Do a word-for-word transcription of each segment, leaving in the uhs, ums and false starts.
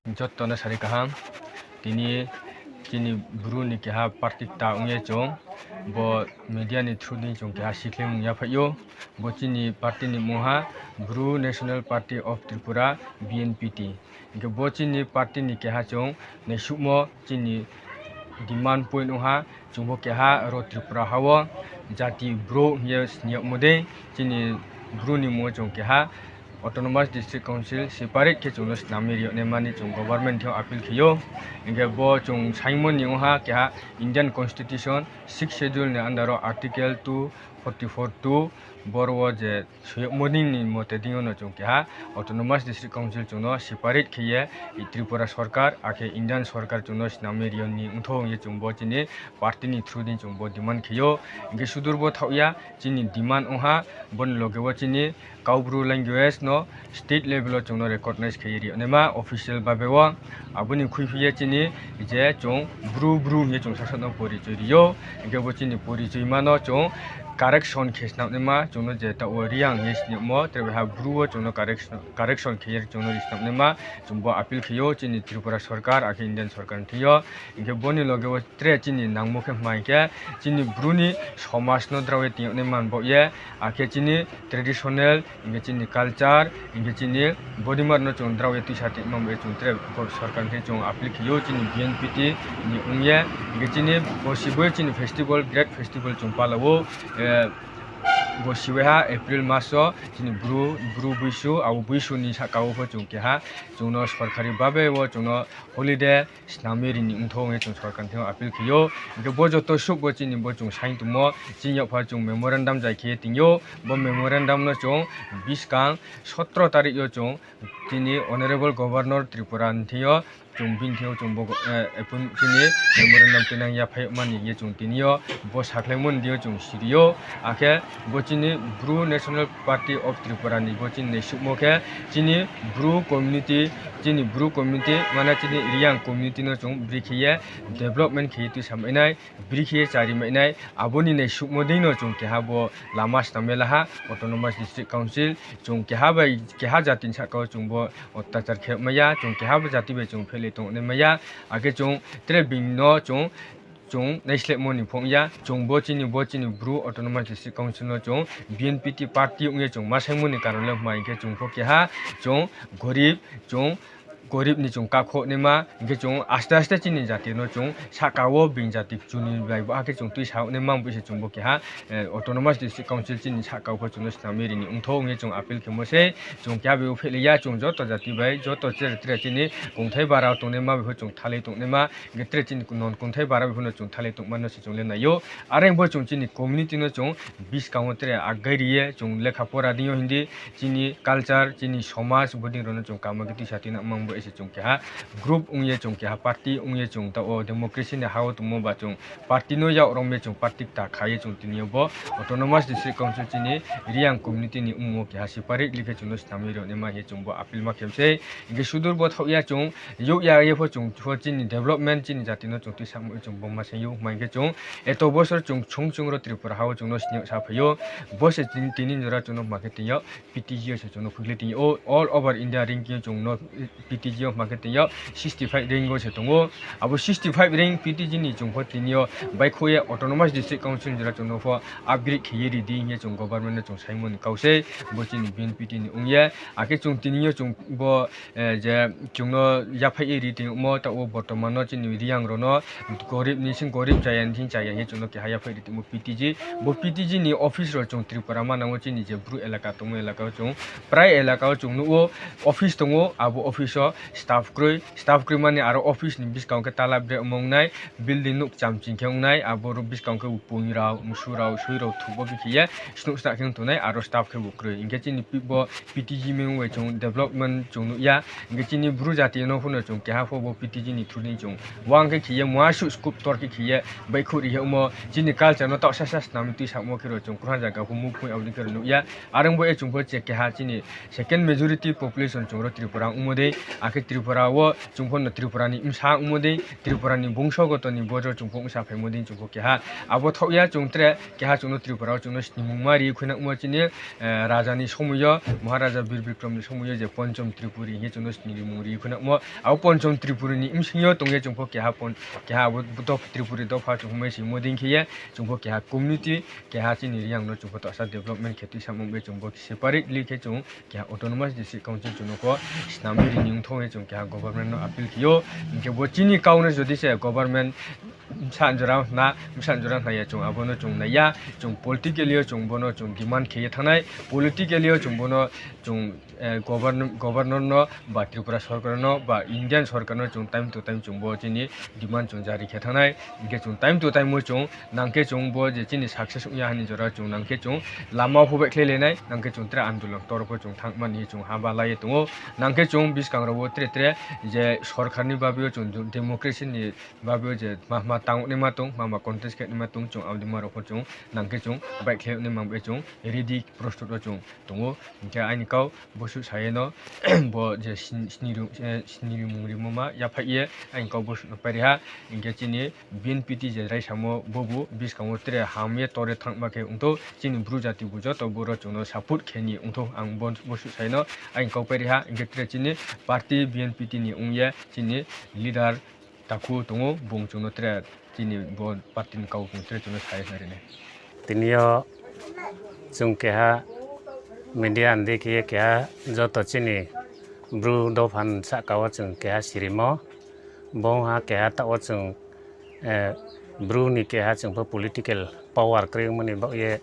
Jotto no sari kaham, tini chini Bru ni keha party ta wngya chwng, bo media ni through di chwng keha sikhleng wngya phaio, bo chini party ni mungha Bru National Party of Tripura, B N P T. Hingke bo chini party ni keha chwng naisukmo chini demand point wngha, chwngbo keha ro Tripura hao jati Bru hiye siyokmo de chini Bru ni mungo chwng keha Autonomous District Council separate khe chwngno swnamwi riyoknai mani chwng government theo appeal khiyo. Hingke bo chwng saimoni wngha keha Indian Constitution sixth schedule ni under o article two forty four two boro je suyokmoni ni mote dingyono chwng keha Autonomous District Council chwngno separate khiye Tripura Sarkar akhe Indian Sarkar chwngno swnamwi riyoni wngtho wngye chwngbo chini party ni through di chwngbo demand khiyo. Hingke sudurbo thaoya chini demand wngha boni loge o chini Kaubru language no state level o chwngno recognize khaiwi riyanaima official babe o. Aboni khwi phiya chini je chwng Bru Bru hiye chwng sasakno porichoi riyo, hingke bo chini porichoi mano chwng correction khe snamnaima chwngno je ta o Riyang hiye siyokmo, tei ha Bru o chwngno correction, correction khaiwi chwngno ri snamnaima chwngbo appeal khiyo chini Tripura Sarkar akhe Indian Sarkar ni thwiyo. Hingke boni loge o tre chini nangmo khe hwnba hinkhe chini Bru ni somaj no drawi tiyoknai manbo ye, akhe chini traditional, hingke chini culture, hingke chini body mar no chwng drawi twisa tongma bai chwng tre bo Sarkar ni chwng appeal khiyo chini B N P T ni wngye, hingke chini bo sibo chini festival, great festival chwng palao, eh, bo sibo ha April mas o chini Bru, Bru buisu, abo buisu ni saka o pho chwng keha chwngno sorkari babe o chwngno holiday swnamwi rini wngtho wngwi chwng Sarkar ni thangwi appeal khiyo. Hingke bo joto suk bo chini bo chwng sign tongmo, chini yapha chwng memorandum jai khe tingyo. Bo memorandum no chwng bwskang sotro tarik yo chwng chini Honorable Governor Tripura ni thangwi chwng bini thangwi chwng bo, eh, appoint chini memorandum twinang yaphai mani ye chwng tini yo bo sakhlaimani dio chwng siri yo. Akhe bo chini Bru National Party of Tripura ni bo chini naisukmo khe chini Bru community, chini Bru community, mane chini Riyang community no chwng bwrwi khiye development khiye twi samainai, bwrwi khiye chari mainai, aboni naisukmo dei no chwng keha bo lama swnamwi laha Autonomous District Council, chwng keha bai keha jati ni saka o chwng bo otyachar khe maya, chwng keha bo jati bai chwng phelwi tongwi maya, akhe chwng tere bini no chwng chwng naislepmani phung ya, chwng bo chini, bo chini Bru Autonomous District Council no chwng B N P T party wngya chwng ma saimani karon le hwnba hinkhe chwng pho keha chwng gorib, chwng gorib ni chwng kakho naima, hinkhe chwng aste aste chini jati no chwng saka o bini jati chuni bai bo hakhe chwng twi sa naima, bo se chwng bo keha, eh, Autonomous District Council chini saka o pho chwngno swnamwi rini wngtho wngya chwng appeal khe mo se, chwng keha bai phelwi ya, chwng joto jati bai joto tere tere chini kongthai bara tongnaima bai pho chwng thalai tongnaima. Hingke tere chini non kongthai bara bai phano chwng thalai tongmano se chwng le naio. Are bo chwng chini community no chwng bwskango tere agai riye chwng lekha pora dingyo hindi chini culture, chini somaj, bodingrokno chwng kama khe tisa tina mang bo ese chwng keha group wngye chwng keha party wngye chwng ta o democracy ni ha o tongmo ba chwng party no yak romye chwng party ta khaye chwng tini bo Autonomous District Council chini Riyang community ni wngmo keha separate likhe chwngno swnamwi rwnaima hiye chwng bo appeal ma khe se. Hingke sudur bo thok ya chwng Yuk ya ye pho chwng pho chini development chini jati no chwng twi sakmui chwng boma se yuk hwnkhe chwng eto bosor chwng chwng chwng ro Tripura ha o chwng no sini sa phaio. Bo se tini, tini jora chwng no hwnkhe tini yo P T G o se chwng no phwrwngwi tini o all over India ranking o chwng no P T G o hwnkhe tini yo sixty five rank o se tongo. Abo sixty five rank P T G ni chwng pho tini yo bai kho ye Autonomous District Council ni jora chwng no pho upgrade khe ye ridi hwnkhe chwng government no chwng saimoni kau se bo chini B N P T ni wng ye. Akhe chwng tini yo chwng bo eh, je chwngno yaphai ri tongmo, ta o bortoman no chini Riyang rok no gorib ni sing gorib chaya ni sing chaya hinwi chwngno keha yaphai ri tongmo P T G. Bo P T G ni office rok chwng Tripura manango chini je Bru elaka tongmo elaka o chwng prai elaka o chwng nukgo office tongo, abo office o staff kwrwi, staff kwrwi mani aro office ni bwskango khe tala bre omo wngnai, building nuk chamching khe wngnai, abo bwskango khe bo pui rok, msu rok, sui rok thukbo bikhiya snuk snak khe wngnai, aro staff khe bo kwrwi. Hinkhe chini pi-, bo P T G mung bai chwng development chwng nukya. Hinkhe chini Bru jati no phano chwng keha pho bo P T G ni through ni chwng wang khe khiye muasuk sculptor khe khiye bai khuri omo chini culture no taoh sasa swnamwi twi sakmo khe rw chwng kwrwng jaga pho muk phui aboni khe rw nukya. Arwng bo e chwng pho che keha chini second majority population chwng rw Tripura wngmo de. Khe Tripura o chwng pho no Tripura ni bwsa wngmo dei, Tripura ni bongsogoto ni bojo chwng pho bwsa phaimo dei chwng pho keha abo thok ya chwng tre keha chwng no Tripura o chwng no snimung ma ri khwna wngmo chini, eh, raja ni somoi o, Maharaja Bir Bikram ni somoi o je Ponchom Tripuri hinwi chwng no snimung ri khwna wngmo. Abo Ponchom Tripuri ni bsing yo tong ya chwng pho keha pon-, keha abo dopha Tripuri dopha chwng pho mai simo dei khe ye chwng pho keha community keha chini Reang no chwng pho toksa development khe twi samung bai chwng pho separately khe chwng keha autonomous district council chwng no pho snamwi rini wngthok hinwi chwng keha government no appeal khe o. Hinkhe bo chini kau no jodi se government bwsa jora hwna, bwsa jora hwna ya chwng abono chwng nai ya, chwng politically o chwng bono chwng demand khe ye thangnai, politically o chwng bono chwng, eh, govern-, governor no ba Tripura sorkar no ba Indian sorkar no chwng time to time chwng bo chini demand chwng jari khe thangnai, hinkhe chwng time to time o chwng nangkhe chwng bo je chini success wngya hani jora chwng nangkhe chwng lama phubai khlai lenai, nangkhe chwng tre andolon toropo chwng thangmani chwng haba lai tongo, nangkhe chwng bwskang rogo tre tre je sorkar ni bagwi o chwng democracy ni bagwi o je ma ma tang ni ma tong, ma ma contest khe ni ma tong, chwng aboni ma rok chwng nangkhe chwng bai khlai ni ma bai chwng ready prostut o chwng tongo, hinkhe ani kau bosu sayeno bo je sni-, sni ru-, eh, sni rimung rimo ma yaphai ye ani kau bosu no pairiha, hinkhe chini B N P T je raisamo bobo bwskango tre hamye tore thangma khe wngthok, chini bru jati bo joto boro chwngno support khe ni wngthok, ang bo-, bosu saino ang kok pai riha, hinkhe tre chini party B N P T ni wngya chini leader takhu tongo, bung chwngno tre chini bo party ni kok tre chwngno sai rinai. Tini o chwng keha media ni dikhe keha joto chini bru dophan saka o chwng keha sirimo, bo wngha keha ta o chwng eh, bru ni keha chwng pho political power kwrwi wngmani bagwi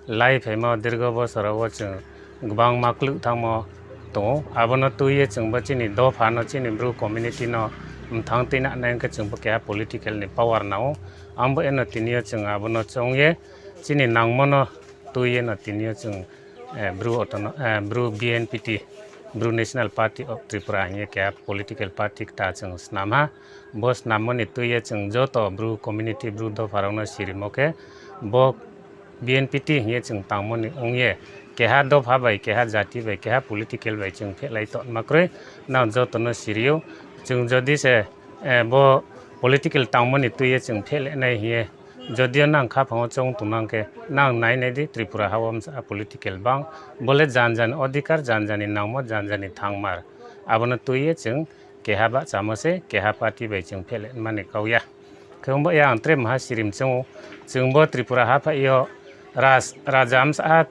lai phaima dirgo bosoro o chwng kwbangma kwlwk thangmo tongo. Abono twiwi chwng bo chini dopha no, chini bru community no mwthang twi nanai hwnkhe chwng bo keha political ni power nango. Ang bo eno tini o chwng abono chongye chini nangmano twiwi no tini o chwng, eh, bru autono-, eh, bru B N P T, Bru National Party of Tripura hwnwi keha political party ta chwng swnamha. Bo swnamoni twiwi chwng joto bru community, bru dopharokno sirimo khe bo B N P T hwnwi chwng tangmoni wngwi keha dopha bai, keha jati bai, keha political bai chwng phehlai tongma kwrwi nang jotono sirio. Chwng jodi se, eh, bo political tangmoni twiwi chwng phehlainai hwnwi jodio nang khaphango chong tongnang khe nang nai nai di Tripura ha o msa political bang bole jan jani odhikar, jan jani nangmo, jan jani thangmar. Abono twiwi chwng keha bahchamo se keha party bai chwng phehlai mani kau ya. Khe wngbo ya ang tre maha sirim chwngo, chwngbo Tripura ha phaio raj-, raja amsa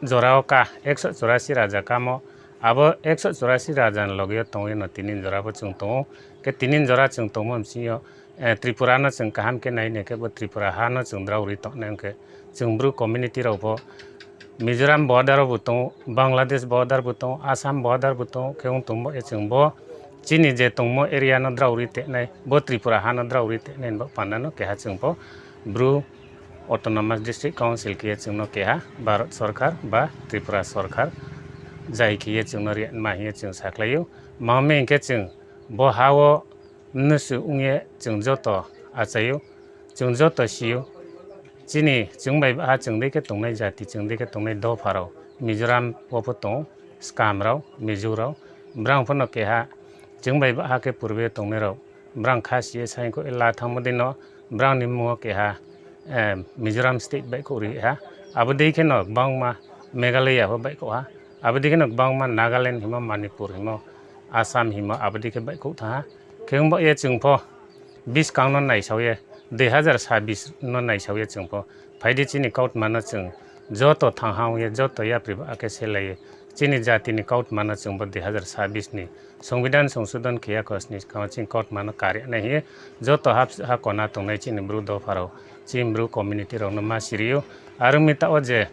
jorao ka ekso churasi raja kamo, abo ekso churasi raja ni loge o tongwi no tini jora bo chwng tongo. Khe tini jora chwng tongma bisingo, eh, Tripura no chwng kaham khe nai nai khe bo Tripura ha no chwng drao ri tongnai hwnkhe chwng bru community rok bo Mizoram border bo tongo, Bangladesh border bo tongo, Assam border bo tongo, khe wng tongbo e chwng bo chini je tongmo area no drao ri tenai, bo Tripura ha no drao ri tenai bo panda no keha chwng bo bru Autonomous District Council khe chwngno keha Bharat Sarkar ba Tripura Sarkar jai khe chwngno ri ma hiye chwng saklaio. Mame hwnkhe chwng bo ha o mnusu wngye chwng joto achaio, chwng joto sio. Chini chwng bai ha chwng dei khe tongnai jati, chwng dei khe tongnai dopharok Mizoram o pho tongo, Skam rok, Mizo rok, brang phano keha chwng bai ha khe purbe tongnai rok. Brang kha siye sai ko la thangma dino brang ni mungo keha, eh, Mizoram state bai ko ri ha. Abo dei kheno bangma Meghalaya ho bai ko ha. Abo dei kheno bangma Nagaland himo, Manipur himo, Assam himo, abo dei khe bai ko tha ha. Khe wng ba ye chwng pho biskang no nai sao ye, dui hazar sabis no nai sao ye chwng pho. Phaidi chini kautma no chwng joto thang ha wng ye, joto yapri ba khe se lai ye. Chini jati ni kautma no chwng bo dui hazar sabis ni Songbidan songsodon kheya kosni swkang chini kautmano kari nai hiye joto hap-, ha kona tongnai chini bru dopharok, chini bru community rokno ma siriyo. Aro mita o je,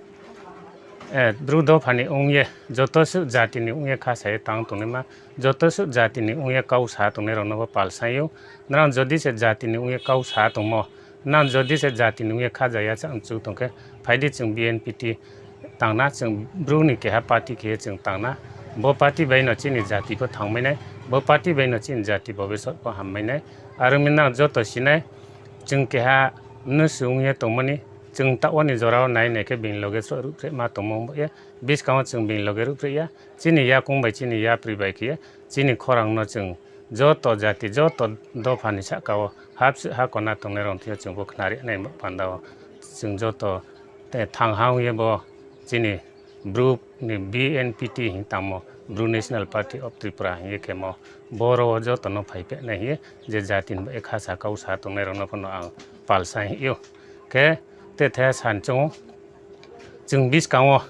eh, bru dophani wngye joto suk jatini wngye kha saye tang tongnaima, joto suk jatini wngye kau sa tongnai rokno bo pal sayo. Norok jodi se jatini wngye kau sa tongmo, Nang jodi se jati ni wngya kha jaya cha mchu tongkhe, phaidi chwng B N P T tangna, chwng bru ni keha party khe chwng tangna. Bo party bai no chini jati pho thangmai nai, bo party bai no chini jati bobisot pho hammai nai. Aro mi nang joto sinai, chwng keha mnusu wngya tongmani, chwng ta oni jorao nai nai khe bini loge sro rup rema tongmo wngbo ya, biskango chwng bini loge rup re ya, chini yakung bai chini yapri bai khe chini khorangno chwng joto jati, joto dophani saka-o hapsi ha kona tongnairokno thwiyo chwng bo khnari nai panda-o chwng joto te thang ha wngya bo chini Bru ni B N P T hin tamo Bru National Party of Tripura hinye khe mo boro o joto no phai phe nai hinye je jati ni bai kha saka o sa tongnai rok no phano ang pal sai hinyo khe te the san chong chwng biskango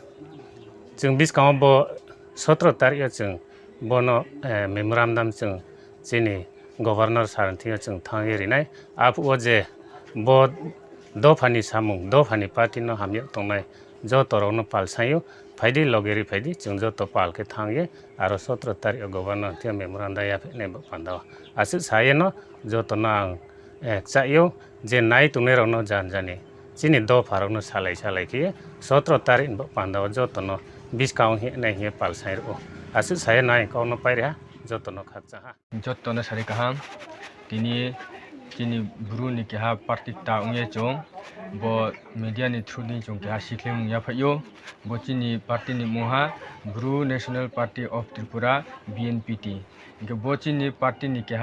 chwng biskango bo sotro tarik o chwng bono, eh, memorandum chwng chini governor sir thwiyo chwng thangwi rinai. Aphuo je bo dophani samung, dophani party no hamya tongnai joto rokno pal saio, phaidi loge ri phaidi chwng joto pal khe thangwi aro sotro tarik o governor thwiyo memorandum yaphinai bo panda o. Aswk sayeno jotono ang, eh, chaio je nai tongnai rokno jan jani chini dopha rokno salai salai khe sotro tarik bo panda o jotono biskango hinai hinye pal sai rwo. Aswk sayeno ang kokno pairi ha jotono khakchang ha. Jotono sari kaham. Tini chini Bru ni keha party ta wngya chwng. Bo media ni through ni chwng keha sikhleng wngya phaio. Bo chini party ni mungha Bru National Party of Tripura, B N P T. Hingke bo chini party ni keha